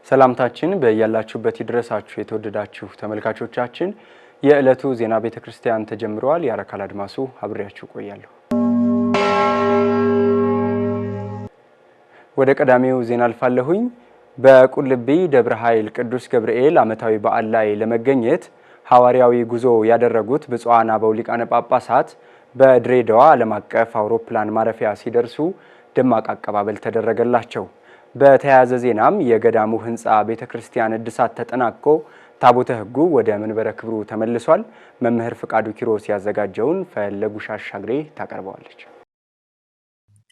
ሰላምታችን በያላችሁበት ይድረሳችሁ የተወደዳችሁ ተመልካቾቻችን። የዕለቱ ዜና ቤተ ክርስቲያን ተጀምረዋል። ያረካል አድማሱ አብሬያችሁ ቆያለሁ። ወደ ቀዳሚው ዜና አልፋለሁኝ። በቁልቢ ደብረ ኃይል ቅዱስ ገብርኤል ዓመታዊ በዓል ላይ ለመገኘት ሐዋርያዊ ጉዞ ያደረጉት ብፁዓን አበው ሊቃነ ጳጳሳት በድሬዳዋ ዓለም አቀፍ አውሮፕላን ማረፊያ ሲደርሱ ደማቅ አቀባበል ተደረገላቸው። በተያያዘ ዜናም የገዳሙ ሕንፃ ቤተ ክርስቲያን እድሳት ተጠናቆ ታቦተ ሕጉ ወደ መንበረ ክብሩ ተመልሷል። መምህር ፍቃዱ ኪሮስ ያዘጋጀውን ፈለጉሽ አሻግሬ ታቀርበዋለች።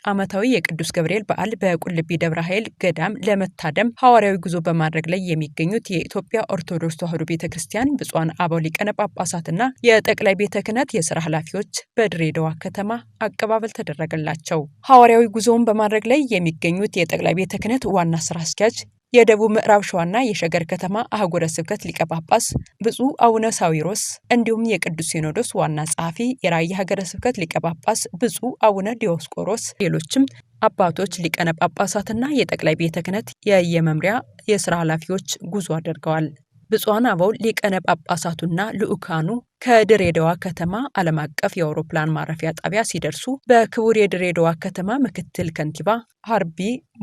ዓመታዊ የቅዱስ ገብርኤል በዓል በቁልቢ ደብረ ኃይል ገዳም ለመታደም ሐዋርያዊ ጉዞ በማድረግ ላይ የሚገኙት የኢትዮጵያ ኦርቶዶክስ ተዋሕዶ ቤተ ክርስቲያን ብፁዓን አበው ሊቃነ ጳጳሳትና የጠቅላይ ቤተ ክህነት የስራ ኃላፊዎች በድሬዳዋ ከተማ አቀባበል ተደረገላቸው። ሐዋርያዊ ጉዞውን በማድረግ ላይ የሚገኙት የጠቅላይ ቤተ ክህነት ዋና ስራ አስኪያጅ፣ የደቡብ ምዕራብ ሸዋና የሸገር ከተማ አህጉረ ስብከት ሊቀ ጳጳስ ብፁዕ አቡነ ሳዊሮስ እንዲሁም የቅዱስ ሲኖዶስ ዋና ጸሐፊ፣ የራያ ሀገረ ስብከት ሊቀ ጳጳስ ብፁዕ አቡነ ዲዮስቆሮስ፣ ሌሎችም አባቶች ሊቃነ ጳጳሳትና የጠቅላይ ቤተ ክህነት የየመምሪያ የስራ ኃላፊዎች ጉዞ አድርገዋል። ብፁዓን አበው ሊቃነ ጳጳሳቱና ልዑካኑ ከድሬዳዋ ከተማ ዓለም አቀፍ የአውሮፕላን ማረፊያ ጣቢያ ሲደርሱ በክቡር የድሬዳዋ ከተማ ምክትል ከንቲባ ሀርቢ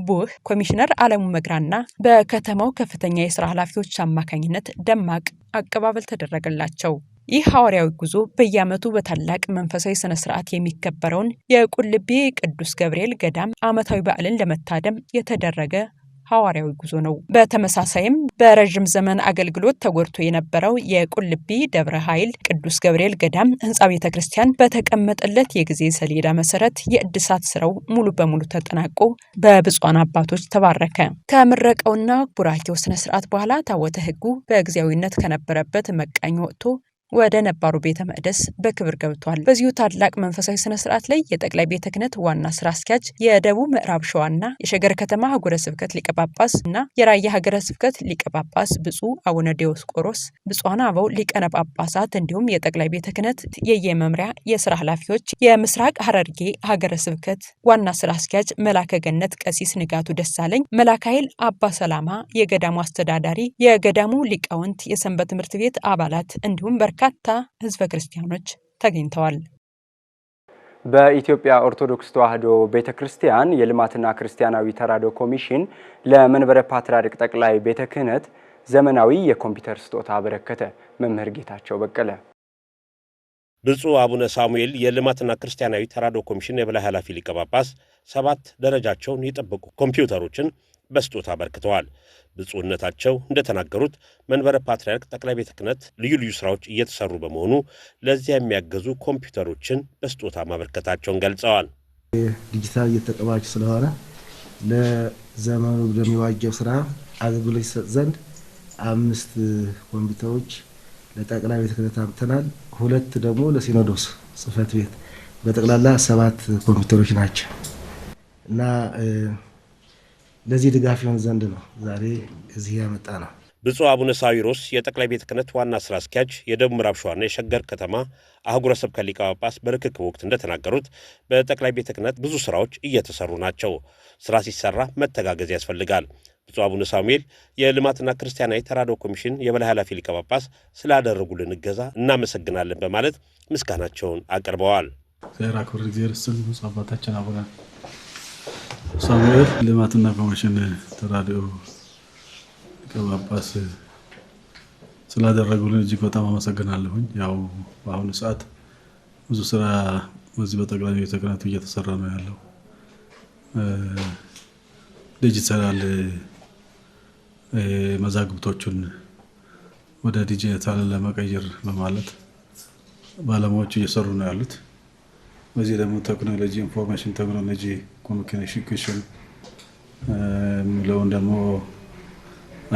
ቡህ፣ ኮሚሽነር አለሙ መግራና በከተማው ከፍተኛ የስራ ኃላፊዎች አማካኝነት ደማቅ አቀባበል ተደረገላቸው። ይህ ሐዋርያዊ ጉዞ በየዓመቱ በታላቅ መንፈሳዊ ስነ ስርዓት የሚከበረውን የቁልቢ ቅዱስ ገብርኤል ገዳም ዓመታዊ በዓልን ለመታደም የተደረገ ሐዋርያዊ ጉዞ ነው። በተመሳሳይም በረዥም ዘመን አገልግሎት ተጎድቶ የነበረው የቁልቢ ደብረ ኃይል ቅዱስ ገብርኤል ገዳም ህንፃ ቤተ ክርስቲያን በተቀመጠለት የጊዜ ሰሌዳ መሰረት የእድሳት ስራው ሙሉ በሙሉ ተጠናቆ በብፁዓን አባቶች ተባረከ። ከምረቃውና ቡራኬው ስነ ስርዓት በኋላ ታቦተ ሕጉ በጊዜያዊነት ከነበረበት መቃኞ ወጥቶ ወደ ነባሩ ቤተ መቅደስ በክብር ገብቷል። በዚሁ ታላቅ መንፈሳዊ ስነ ስርዓት ላይ የጠቅላይ ቤተ ክህነት ዋና ስራ አስኪያጅ፣ የደቡብ ምዕራብ ሸዋና የሸገር ከተማ ሀገረ ስብከት ሊቀ ጳጳስ እና የራያ ሀገረ ስብከት ሊቀ ጳጳስ ብፁዕ አቡነ ዲዮስቆሮስ፣ ብፁዓን አበው ሊቃነ ጳጳሳት እንዲሁም የጠቅላይ ቤተ ክህነት የየመምሪያ የስራ ኃላፊዎች፣ የምስራቅ ሐረርጌ ሀገረ ስብከት ዋና ስራ አስኪያጅ መላከ ገነት ቀሲስ ንጋቱ ደሳለኝ፣ መላከ ኃይል አባ ሰላማ የገዳሙ አስተዳዳሪ፣ የገዳሙ ሊቃውንት፣ የሰንበት ትምህርት ቤት አባላት እንዲሁም በርካታ ህዝበ ክርስቲያኖች ተገኝተዋል። በኢትዮጵያ ኦርቶዶክስ ተዋሕዶ ቤተ ክርስቲያን የልማትና ክርስቲያናዊ ተራድኦ ኮሚሽን ለመንበረ ፓትርያርክ ጠቅላይ ቤተ ክህነት ዘመናዊ የኮምፒውተር ስጦታ አበረከተ። መምህር ጌታቸው በቀለ። ብፁዕ አቡነ ሳሙኤል የልማትና ክርስቲያናዊ ተራድኦ ኮሚሽን የበላይ ኃላፊ ሊቀ ጳጳስ 7 ደረጃቸውን የጠበቁ ኮምፒውተሮችን በስጦታ አበርክተዋል። ብፁዕነታቸው እንደተናገሩት መንበረ ፓትርያርክ ጠቅላይ ቤተ ክህነት ልዩ ልዩ ስራዎች እየተሰሩ በመሆኑ ለዚያ የሚያገዙ ኮምፒውተሮችን በስጦታ ማበርከታቸውን ገልጸዋል። ዲጂታል እየተቀባች ስለሆነ ለዘመኑ ለሚዋጀው ስራ አገልግሎት ይሰጥ ዘንድ 5 ኮምፒውተሮች ለጠቅላይ ቤተ ክህነት አምጥተናል። 2 ደግሞ ለሲኖዶስ ጽሕፈት ቤት፣ በጠቅላላ 7 ኮምፒውተሮች ናቸው እና ለዚህ ድጋፍ ይሆን ዘንድ ነው ዛሬ እዚህ ያመጣ ነው። ብፁዕ አቡነ ሳዊሮስ የጠቅላይ ቤተ ክህነት ዋና ስራ አስኪያጅ፣ የደቡብ ምዕራብ ሸዋና የሸገር ከተማ አህጉረ ስብከት ሊቀ ጳጳስ በርክክቡ ወቅት እንደተናገሩት በጠቅላይ ቤተ ክህነት ብዙ ስራዎች እየተሰሩ ናቸው። ስራ ሲሰራ መተጋገዝ ያስፈልጋል። ብፁዕ አቡነ ሳሙኤል የልማትና ክርስቲያናዊ ተራድኦ ኮሚሽን የበላይ ኃላፊ ሊቀ ጳጳስ ስላደረጉልን እገዛ እናመሰግናለን በማለት ምስጋናቸውን አቅርበዋል። እግዚአብሔር አክብር፣ እግዚአብሔር ይስጥልን። ብፁዕ አባታችን አቡነ ሳሙኤል ልማትና ኮሚሽን ተራድኦ ሊቀ ጳጳስ ስላደረጉልን እጅግ በጣም አመሰግናለሁኝ። ያው በአሁኑ ሰዓት ብዙ ስራ በዚህ በጠቅላይ ቤተ ክህነቱ እየተሰራ ነው ያለው። ዲጂታል መዛግብቶቹን ወደ ዲጂታል ለመቀየር በማለት ባለሙያዎቹ እየሰሩ ነው ያሉት። በዚህ ደግሞ ቴክኖሎጂ information technology communication የሚለውን ደግሞ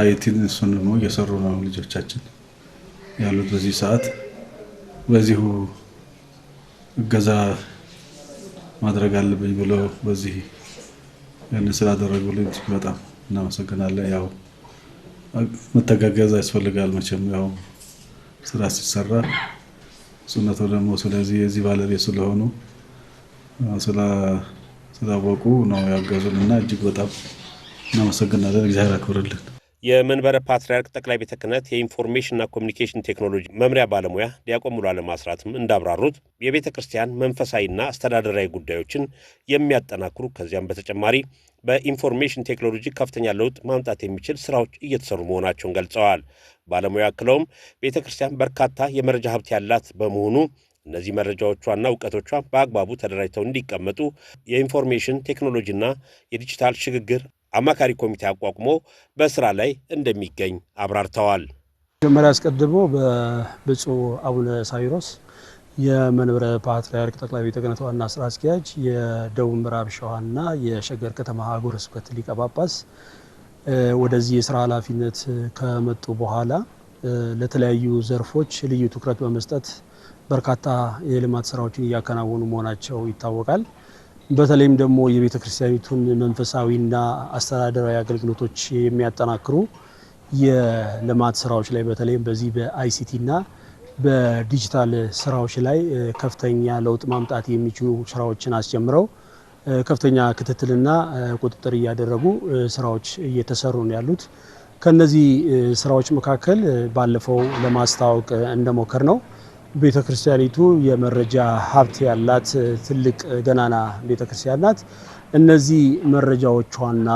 IT ን እሱን ደግሞ እየሰሩ ነው ልጆቻችን ያሉት በዚህ ሰዓት። በዚሁ እገዛ ማድረግ አለብኝ ብለው በዚህ ያን ስላደረጉልኝ በጣም እናመሰግናለን። ያው መተጋገዝ ያስፈልጋል መቼም ያው ስራ ሲሰራ ሱነቱ ደግሞ ስለዚህ የዚህ ባለቤት ስለሆኑ ስላወቁ ነው ያገዙንና እጅግ በጣም እናመሰግናለን። እግዚአብሔር ያክብርልን። የመንበረ ፓትርያርክ ጠቅላይ ቤተ ክህነት የኢንፎርሜሽንና ኮሚኒኬሽን ቴክኖሎጂ መምሪያ ባለሙያ ዲያቆን ሙሉዓለም አስራትም እንዳብራሩት የቤተ ክርስቲያን መንፈሳዊና አስተዳደራዊ ጉዳዮችን የሚያጠናክሩ፣ ከዚያም በተጨማሪ በኢንፎርሜሽን ቴክኖሎጂ ከፍተኛ ለውጥ ማምጣት የሚችል ስራዎች እየተሰሩ መሆናቸውን ገልጸዋል። ባለሙያ አክለውም ቤተ ክርስቲያን በርካታ የመረጃ ሀብት ያላት በመሆኑ እነዚህ መረጃዎቿና እውቀቶቿ በአግባቡ ተደራጅተው እንዲቀመጡ የኢንፎርሜሽን ቴክኖሎጂና የዲጂታል ሽግግር አማካሪ ኮሚቴ አቋቁሞ በስራ ላይ እንደሚገኝ አብራርተዋል። መጀመሪያ አስቀድሞ በብፁዕ አቡነ ሳዊሮስ የመንበረ ፓትርያርክ ጠቅላይ ቤተ ክህነት ዋና ስራ አስኪያጅ፣ የደቡብ ምዕራብ ሸዋና የሸገር ከተማ ሀገረ ስብከት ሊቀ ጳጳስ ወደዚህ የስራ ኃላፊነት ከመጡ በኋላ ለተለያዩ ዘርፎች ልዩ ትኩረት በመስጠት በርካታ የልማት ስራዎችን እያከናወኑ መሆናቸው ይታወቃል። በተለይም ደግሞ የቤተ ክርስቲያኒቱን መንፈሳዊና አስተዳደራዊ አገልግሎቶች የሚያጠናክሩ የልማት ስራዎች ላይ፣ በተለይም በዚህ በ ICT ና በዲጂታል ስራዎች ላይ ከፍተኛ ለውጥ ማምጣት የሚችሉ ስራዎችን አስጀምረው ከፍተኛ ክትትልና ቁጥጥር እያደረጉ ስራዎች እየተሰሩ ነው ያሉት። ከነዚህ ስራዎች መካከል ባለፈው ለማስታወቅ እንደሞከርነው ቤተ ክርስቲያኒቱ የመረጃ ሀብት ያላት ትልቅ ገናና ቤተ ክርስቲያን ናት። እነዚህ መረጃዎቿና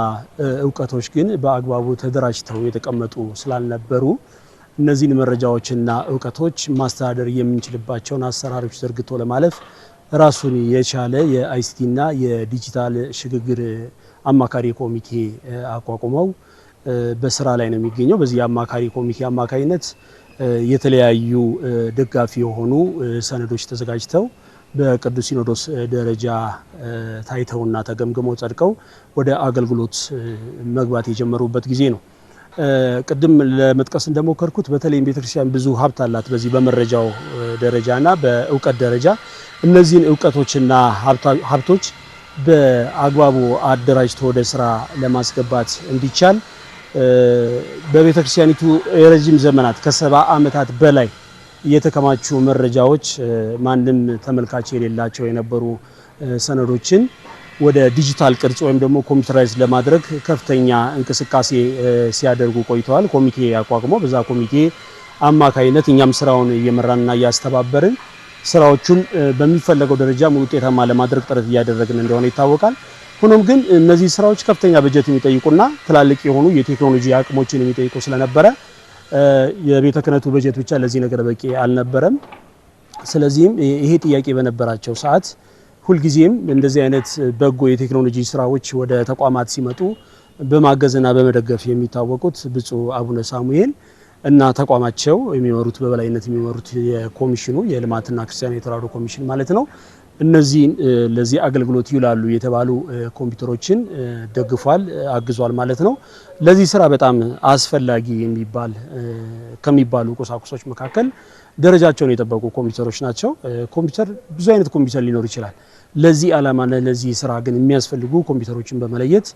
እውቀቶች ግን በአግባቡ ተደራጅተው የተቀመጡ ስላልነበሩ እነዚህን መረጃዎችና እውቀቶች ማስተዳደር የምንችልባቸውን አሰራሮች ዘርግቶ ለማለፍ ራሱን የቻለ የ ICT ና የዲጂታል ሽግግር አማካሪ ኮሚቴ አቋቁመው በስራ ላይ ነው የሚገኘው። በዚህ አማካሪ ኮሚቴ አማካኝነት የተለያዩ ደጋፊ የሆኑ ሰነዶች ተዘጋጅተው በቅዱስ ሲኖዶስ ደረጃ ታይተውና ተገምግመው ጸድቀው ወደ አገልግሎት መግባት የጀመሩበት ጊዜ ነው። ቅድም ለመጥቀስ እንደሞከርኩት በተለይም ቤተክርስቲያን ብዙ ሀብት አላት በዚህ በመረጃው ደረጃና በእውቀት ደረጃ። እነዚህን እውቀቶችና ሀብቶች በአግባቡ አደራጅቶ ወደ ስራ ለማስገባት እንዲቻል በቤተክርስቲያኒቱ የረጅም ዘመናት፣ ከ70 ዓመታት በላይ የተከማቹ መረጃዎች፣ ማንም ተመልካች የሌላቸው የነበሩ ሰነዶችን ወደ ዲጂታል ቅርጽ ወይም ደግሞ computerize ለማድረግ ከፍተኛ እንቅስቃሴ ሲያደርጉ ቆይተዋል። ኮሚቴ አቋቁሞ በዛ ኮሚቴ አማካይነት እኛም ስራውን እየመራንና እያስተባበርን ስራዎቹን በሚፈለገው ደረጃ ሙሉ ውጤታማ ለማድረግ ጥረት እያደረግን እንደሆነ ይታወቃል። ሆኖም ግን እነዚህ ስራዎች ከፍተኛ በጀት የሚጠይቁና ትላልቅ የሆኑ የቴክኖሎጂ አቅሞችን የሚጠይቁ ስለነበረ የቤተ ክህነቱ በጀት ብቻ ለዚህ ነገር በቂ አልነበረም። ስለዚህም ይሄ ጥያቄ በነበራቸው ሰዓት ሁልጊዜም እንደዚህ አይነት በጎ የቴክኖሎጂ ስራዎች ወደ ተቋማት ሲመጡ በማገዝና በመደገፍ የሚታወቁት ብፁዕ አቡነ ሳሙኤል እና ተቋማቸው የሚመሩት፣ በበላይነት የሚመሩት የኮሚሽኑ፣ የልማትና ክርስቲያን የተራድኦ ኮሚሽን ማለት ነው፣ እነዚህን ለዚህ አገልግሎት ይውላሉ የተባሉ ኮምፒውተሮችን ደግፏል፣ አግዟል ማለት ነው። ለዚህ ስራ በጣም አስፈላጊ ከሚባሉ ቁሳቁሶች መካከል ደረጃቸውን የጠበቁ ኮምፒውተሮች ናቸው። ኮምፒውተር ብዙ አይነት ኮምፒውተር ሊኖር ይችላል። ለዚህ ዓላማና ለዚህ ስራ ግን የሚያስፈልጉ ኮምፒውተሮችን በመለየት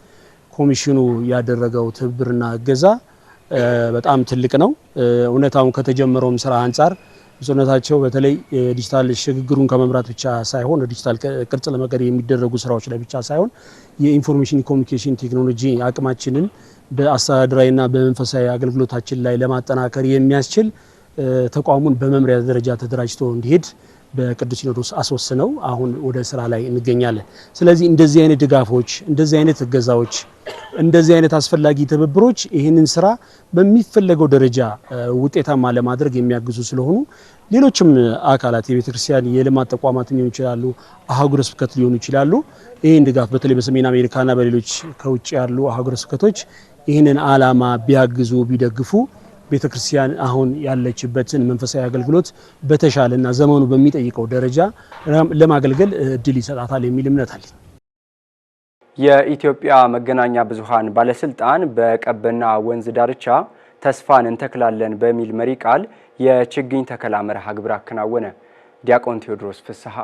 ኮሚሽኑ ያደረገው ትብብርና እገዛ በጣም ትልቅ ነው። እውነታውን ከተጀመረውም ስራ አንጻር ብፁዕነታቸው በተለይ ዲጂታል ሽግግሩን ከመምራት ብቻ ሳይሆን፣ ዲጂታል ቅርጽ ለመቀየር የሚደረጉ ስራዎች ላይ ብቻ ሳይሆን፣ የ information communication technology አቅማችንን በአስተዳደራዊና በመንፈሳዊ አገልግሎታችን ላይ ለማጠናከር የሚያስችል ተቋሙን በመምሪያ ደረጃ ተደራጅቶ እንዲሄድ በቅዱስ ሲኖዶስ አስወስነው አሁን ወደ ስራ ላይ እንገኛለን። ስለዚህ እንደዚህ አይነት ድጋፎች፣ እንደዚህ አይነት እገዛዎች፣ እንደዚህ አይነት አስፈላጊ ትብብሮች ይህንን ስራ በሚፈለገው ደረጃ ውጤታማ ለማድረግ የሚያግዙ ስለሆኑ ሌሎችም አካላት፣ የቤተ ክርስቲያን የልማት ተቋማት ሊሆኑ ይችላሉ፣ አህጉረ ስብከት ሊሆኑ ይችላሉ። ይህን ድጋፍ በተለይ በሰሜን አሜሪካና በሌሎች ከውጭ ያሉ አህጉረ ስብከቶች ይህንን ዓላማ ቢያግዙ፣ ቢደግፉ ቤተ ክርስቲያን አሁን ያለችበትን መንፈሳዊ አገልግሎት በተሻለና ዘመኑ በሚጠይቀው ደረጃ ለማገልገል እድል ይሰጣታል የሚል እምነት አለኝ። የኢትዮጵያ መገናኛ ብዙኃን ባለስልጣን በቀበና ወንዝ ዳርቻ ተስፋን እንተክላለን በሚል መሪ ቃል የችግኝ ተከላ መርሃ ግብር አከናወነ። ዲያቆን ቴዎድሮስ ፍስሐ።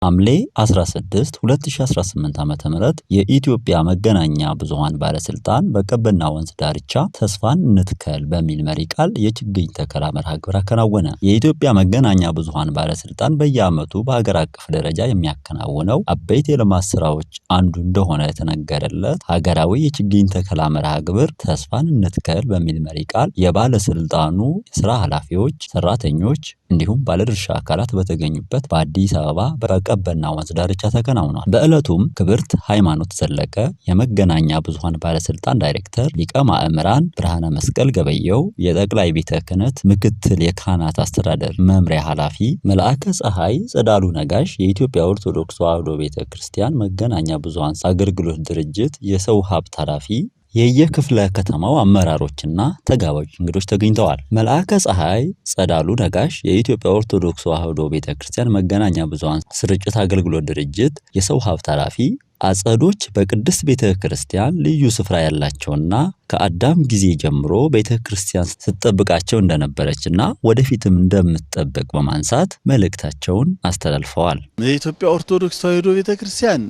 ሐምሌ 16 2018 ዓ.ም የኢትዮጵያ መገናኛ ብዙኃን ባለስልጣን በቀበና ወንዝ ዳርቻ ተስፋን እንትከል በሚል መሪ ቃል የችግኝ ተከላ መርሃ ግብር አከናወነ። የኢትዮጵያ መገናኛ ብዙኃን ባለስልጣን በየዓመቱ በሀገር አቀፍ ደረጃ የሚያከናውነው አበይት የልማት ስራዎች አንዱ እንደሆነ የተነገረለት ሀገራዊ የችግኝ ተከላ መርሃ ግብር ተስፋን እንትከል በሚል መሪ ቃል የባለስልጣኑ የስራ ኃላፊዎች፣ ሰራተኞች እንዲሁም ባለድርሻ አካላት በተገኙበት በአዲስ አበባ በቀበና ወንዝ ዳርቻ ተከናውኗል። በዕለቱም ክብርት ሃይማኖት ዘለቀ የመገናኛ ብዙኃን ባለስልጣን ዳይሬክተር፣ ሊቀ ማእምራን ብርሃነ መስቀል ገበየው የጠቅላይ ቤተ ክህነት ምክትል የካህናት አስተዳደር መምሪያ ኃላፊ፣ መልአከ ፀሐይ ጸዳሉ ነጋሽ የኢትዮጵያ ኦርቶዶክስ ተዋሕዶ ቤተ ክርስቲያን መገናኛ ብዙኃን አገልግሎት ድርጅት የሰው ሀብት ኃላፊ፣ የየክፍለ ከተማው አመራሮችና ተጋባዥ እንግዶች ተገኝተዋል። መልአከ ፀሐይ ጸዳሉ ነጋሽ የኢትዮጵያ ኦርቶዶክስ ተዋሕዶ ቤተክርስቲያን መገናኛ ብዙኃን ስርጭት አገልግሎት ድርጅት የሰው ሀብት ኃላፊ፣ አጸዶች በቅድስት ቤተ ክርስቲያን ልዩ ስፍራ ያላቸውና ከአዳም ጊዜ ጀምሮ ቤተ ክርስቲያን ስትጠብቃቸው እንደነበረችና ወደፊትም እንደምትጠብቅ በማንሳት መልእክታቸውን አስተላልፈዋል። የኢትዮጵያ ኦርቶዶክስ ተዋሕዶ ቤተ ክርስቲያን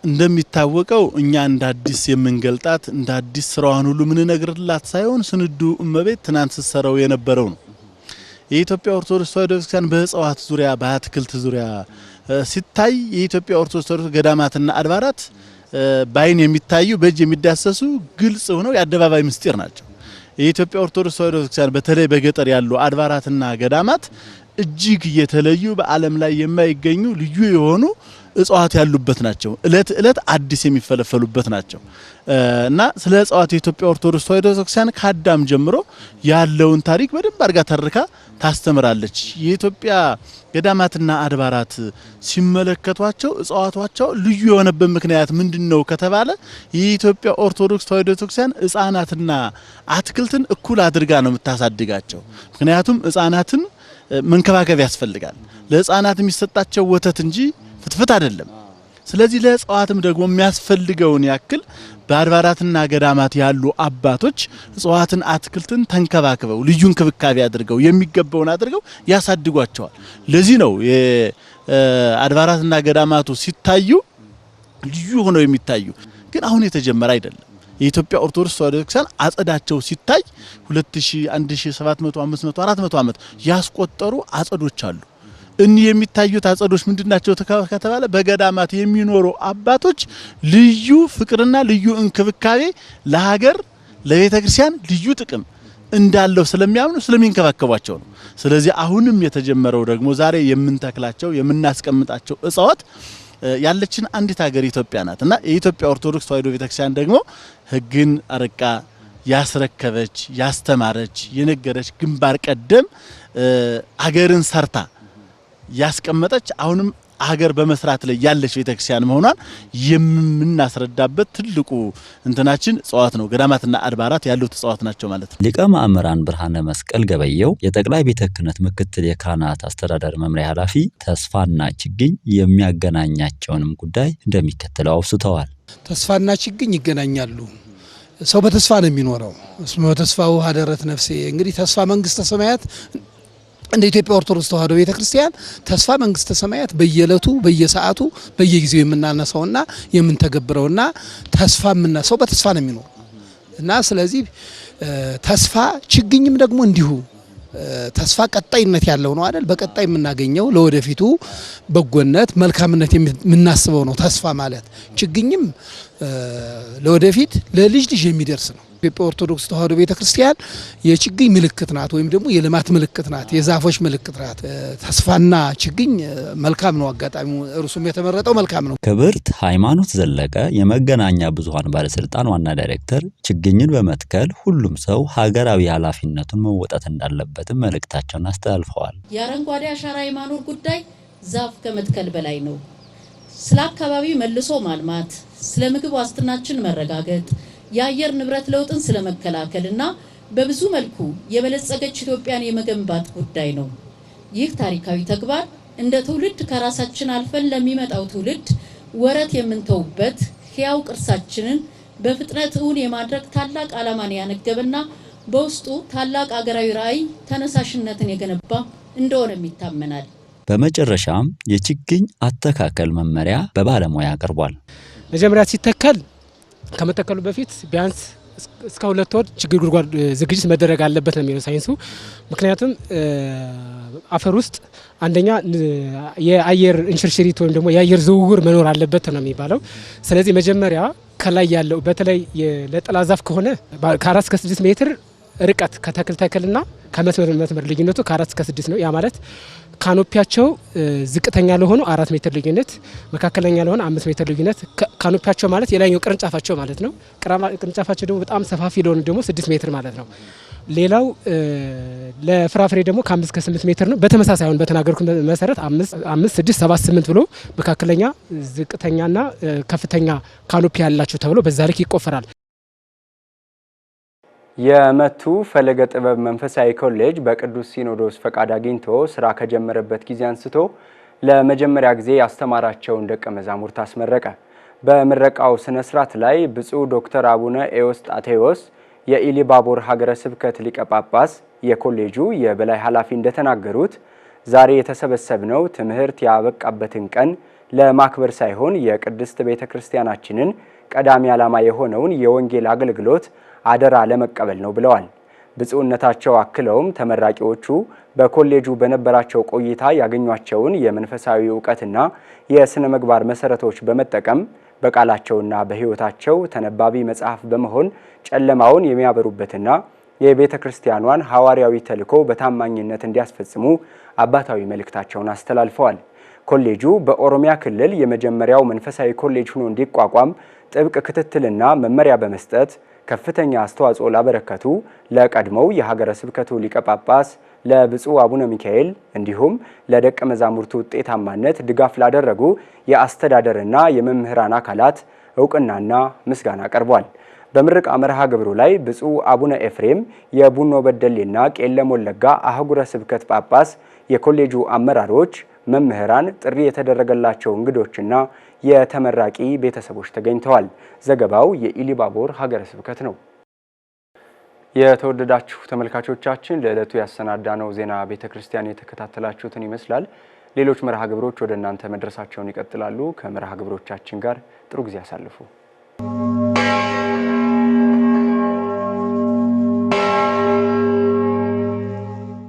እንደሚታወቀው እኛ እንደ አዲስ የምንገልጣት፣ እንደ አዲስ ስራዋን ሁሉ ምንነግርላት ሳይሆን ስንዱ እመቤት ትናንት ስትሰራው የነበረው ነው። የኢትዮጵያ ኦርቶዶክስ ተዋሕዶ ቤተክርስቲያን በእጽዋት ዙሪያ፣ በአትክልት ዙሪያ ሲታይ የኢትዮጵያ ኦርቶዶክስ ተዋሕዶ ገዳማትና አድባራት በአይን የሚታዩ፣ በእጅ የሚዳሰሱ፣ ግልጽ ሆነው የአደባባይ ምስጢር ናቸው። የኢትዮጵያ ኦርቶዶክስ ተዋሕዶ ቤተክርስቲያን በተለይ በገጠር ያሉ አድባራትና ገዳማት እጅግ የተለዩ፣ በዓለም ላይ የማይገኙ ልዩ የሆኑ እጽዋት ያሉበት ናቸው። እለት እለት አዲስ የሚፈለፈሉበት ናቸው እና ስለ እጽዋት የኢትዮጵያ ኦርቶዶክስ ተዋሕዶ ቤተክርስቲያን ከአዳም ጀምሮ ያለውን ታሪክ በደንብ አድርጋ ተርካ ታስተምራለች። የኢትዮጵያ ገዳማትና አድባራት ሲመለከቷቸው እጽዋቷቸው ልዩ የሆነበት ምክንያት ምንድነው ከተባለ የኢትዮጵያ ኦርቶዶክስ ተዋሕዶ ቤተክርስቲያን ሕፃናትና አትክልትን እኩል አድርጋ ነው የምታሳድጋቸው። ምክንያቱም ሕፃናትን መንከባከብ ያስፈልጋል። ለሕፃናት የሚሰጣቸው ወተት እንጂ ፍትፍት አይደለም። ስለዚህ ለእጽዋትም ደግሞ የሚያስፈልገውን ያክል በአድባራትና ገዳማት ያሉ አባቶች እጽዋትን፣ አትክልትን ተንከባክበው፣ ልዩ እንክብካቤ አድርገው፣ የሚገባውን አድርገው ያሳድጓቸዋል። ለዚህ ነው የአድባራትና ገዳማቱ ሲታዩ ልዩ ሆነው የሚታዩ። ግን አሁን የተጀመረ አይደለም። የኢትዮጵያ ኦርቶዶክስ ተዋሕዶ ቤተክርስቲያን አጸዳቸው ሲታይ 2000፣ 1700፣ 500፣ 400 ዓመት ያስቆጠሩ አጸዶች አሉ። እኒህ የሚታዩት አጸዶች ምንድናቸው ከተባለ በገዳማት የሚኖሩ አባቶች ልዩ ፍቅርና ልዩ እንክብካቤ ለሀገር ለቤተክርስቲያን ልዩ ጥቅም እንዳለው ስለሚያምኑ ስለሚንከባከቧቸው ነው። ስለዚህ አሁንም የተጀመረው ደግሞ ዛሬ የምንተክላቸው፣ የምናስቀምጣቸው እጽዋት፣ ያለችን አንዲት ሀገር ኢትዮጵያ ናት እና የኢትዮጵያ ኦርቶዶክስ ተዋሕዶ ቤተክርስቲያን ደግሞ ሕግን አርቃ ያስረከበች፣ ያስተማረች፣ የነገረች፣ ግንባር ቀደም ሀገርን ሰርታ ያስቀመጠች፣ አሁንም ሀገር በመስራት ላይ ያለች ቤተክርስቲያን መሆኗን የምናስረዳበት ትልቁ እንትናችን እጽዋት ነው። ገዳማትና አድባራት ያሉት እጽዋት ናቸው ማለት ነው። ሊቀ ማእምራን ብርሃነ መስቀል ገበየው የጠቅላይ ቤተ ክህነት ምክትል የካህናት አስተዳደር መምሪያ ኃላፊ ተስፋና ችግኝ የሚያገናኛቸውንም ጉዳይ እንደሚከተለው አውስተዋል። ተስፋና ችግኝ ይገናኛሉ። ሰው በተስፋ ነው የሚኖረው። እስመ በተስፋው ሀደረት ነፍሴ። እንግዲህ ተስፋ መንግስተ ሰማያት፣ እንደ ኢትዮጵያ ኦርቶዶክስ ተዋሕዶ ቤተክርስቲያን ተስፋ መንግስተ ሰማያት በየዕለቱ፣ በየሰዓቱ፣ በየጊዜው የምናነሳውና የምንተገብረውና ተስፋ የምናሰው በተስፋ ነው የሚኖረው እና ስለዚህ ተስፋ ችግኝም ደግሞ እንዲሁ ተስፋ ቀጣይነት ያለው ነው አይደል? በቀጣይ የምናገኘው ለወደፊቱ በጎነት፣ መልካምነት የምናስበው ነው ተስፋ ማለት። ችግኝም ለወደፊት ለልጅ ልጅ የሚደርስ ነው። ኢትዮጵያ ኦርቶዶክስ ተዋሕዶ ቤተክርስቲያን የችግኝ ምልክት ናት፣ ወይም ደግሞ የልማት ምልክት ናት፣ የዛፎች ምልክት ናት። ተስፋና ችግኝ መልካም ነው። አጋጣሚው እርሱም የተመረጠው መልካም ነው። ክብርት ሃይማኖት ዘለቀ የመገናኛ ብዙኃን ባለስልጣን ዋና ዳይሬክተር ችግኝን በመትከል ሁሉም ሰው ሀገራዊ ኃላፊነቱን መወጣት እንዳለበትም መልእክታቸውን አስተላልፈዋል። የአረንጓዴ አሻራ የማኖር ጉዳይ ዛፍ ከመትከል በላይ ነው። ስለ አካባቢ መልሶ ማልማት፣ ስለ ምግብ ዋስትናችን መረጋገጥ፣ የአየር ንብረት ለውጥን ስለመከላከል እና በብዙ መልኩ የበለጸገች ኢትዮጵያን የመገንባት ጉዳይ ነው። ይህ ታሪካዊ ተግባር እንደ ትውልድ ከራሳችን አልፈን ለሚመጣው ትውልድ ወረት የምንተውበት ሕያው ቅርሳችንን በፍጥነት እውን የማድረግ ታላቅ ዓላማን ያነገበና በውስጡ ታላቅ አገራዊ ራዕይ ተነሳሽነትን የገነባ እንደሆነም ይታመናል። በመጨረሻም የችግኝ አተካከል መመሪያ በባለሙያ ቀርቧል። መጀመሪያ ሲተከል ከመተከሉ በፊት ቢያንስ እስከ 2 ወር ችግኝ ጉድጓድ ዝግጅት መደረግ አለበት ነው የሚለው ሳይንሱ። ምክንያቱም አፈር ውስጥ አንደኛ የአየር እንሽርሽሪት ወይም ደግሞ የአየር ዝውውር መኖር አለበት ነው የሚባለው። ስለዚህ መጀመሪያ ከላይ ያለው በተለይ ለጥላ ዛፍ ከሆነ ከ4 እስከ 6 ሜትር ርቀት ከተክል ተክልና ከመስመር መስመር ልዩነቱ ከ4 እስከ 6 ነው። ያ ማለት ካኖፒያቸው ዝቅተኛ ለሆኑ 4 ሜትር ልዩነት፣ መካከለኛ ለሆነ 5 ሜትር ልዩነት። ካኖፒያቸው ማለት የላይኛው ቅርንጫፋቸው ማለት ነው። ቅርንጫፋቸው ደግሞ በጣም ሰፋፊ ለሆኑ ደግሞ 6 ሜትር ማለት ነው። ሌላው ለፍራፍሬ ደግሞ ከ5 እስከ 8 ሜትር ነው። በተመሳሳይ አሁን በተናገርኩት መሰረት 5 5 6 7 8 ብሎ መካከለኛ፣ ዝቅተኛና ከፍተኛ ካኖፒ ያላቸው ተብሎ በዛ ልክ ይቆፈራል። የመቱ ፈለገ ጥበብ መንፈሳዊ ኮሌጅ በቅዱስ ሲኖዶስ ፈቃድ አግኝቶ ስራ ከጀመረበት ጊዜ አንስቶ ለመጀመሪያ ጊዜ ያስተማራቸውን ደቀ መዛሙርት አስመረቀ። በምረቃው ስነ ስርዓት ላይ ብፁዕ ዶክተር አቡነ ኤዎስጣቴዎስ የኢሊባቦር ሀገረ ስብከት ሊቀ ጳጳስ የኮሌጁ የበላይ ኃላፊ እንደተናገሩት ዛሬ የተሰበሰብነው ትምህርት ያበቃበትን ቀን ለማክበር ሳይሆን የቅድስት ቤተ ክርስቲያናችንን ቀዳሚ ዓላማ የሆነውን የወንጌል አገልግሎት አደራ ለመቀበል ነው ብለዋል። ብፁዕነታቸው አክለውም ተመራቂዎቹ በኮሌጁ በነበራቸው ቆይታ ያገኟቸውን የመንፈሳዊ እውቀትና የስነ ምግባር መሰረቶች በመጠቀም በቃላቸውና በሕይወታቸው ተነባቢ መጽሐፍ በመሆን ጨለማውን የሚያበሩበትና የቤተ ክርስቲያኗን ሐዋርያዊ ተልዕኮ በታማኝነት እንዲያስፈጽሙ አባታዊ መልእክታቸውን አስተላልፈዋል። ኮሌጁ በኦሮሚያ ክልል የመጀመሪያው መንፈሳዊ ኮሌጅ ሆኖ እንዲቋቋም ጥብቅ ክትትልና መመሪያ በመስጠት ከፍተኛ አስተዋጽኦ ላበረከቱ ለቀድሞው የሀገረ ስብከቱ ሊቀ ጳጳስ ለብፁዕ አቡነ ሚካኤል እንዲሁም ለደቀ መዛሙርቱ ውጤታማነት ድጋፍ ላደረጉ የአስተዳደርና የመምህራን አካላት እውቅናና ምስጋና ቀርቧል። በምረቃ መርሃ ግብሩ ላይ ብፁዕ አቡነ ኤፍሬም የቡኖ በደሌና ቄለም ወለጋ አህጉረ ስብከት ጳጳስ፣ የኮሌጁ አመራሮች፣ መምህራን፣ ጥሪ የተደረገላቸው እንግዶችና የተመራቂ ቤተሰቦች ተገኝተዋል። ዘገባው የኢሊባቦር ሀገረ ስብከት ነው። የተወደዳችሁ ተመልካቾቻችን ለዕለቱ ያሰናዳነው ዜና ቤተክርስቲያን የተከታተላችሁትን ይመስላል። ሌሎች መርሃ ግብሮች ወደ እናንተ መድረሳቸውን ይቀጥላሉ። ከመርሃ ግብሮቻችን ጋር ጥሩ ጊዜ አሳልፉ።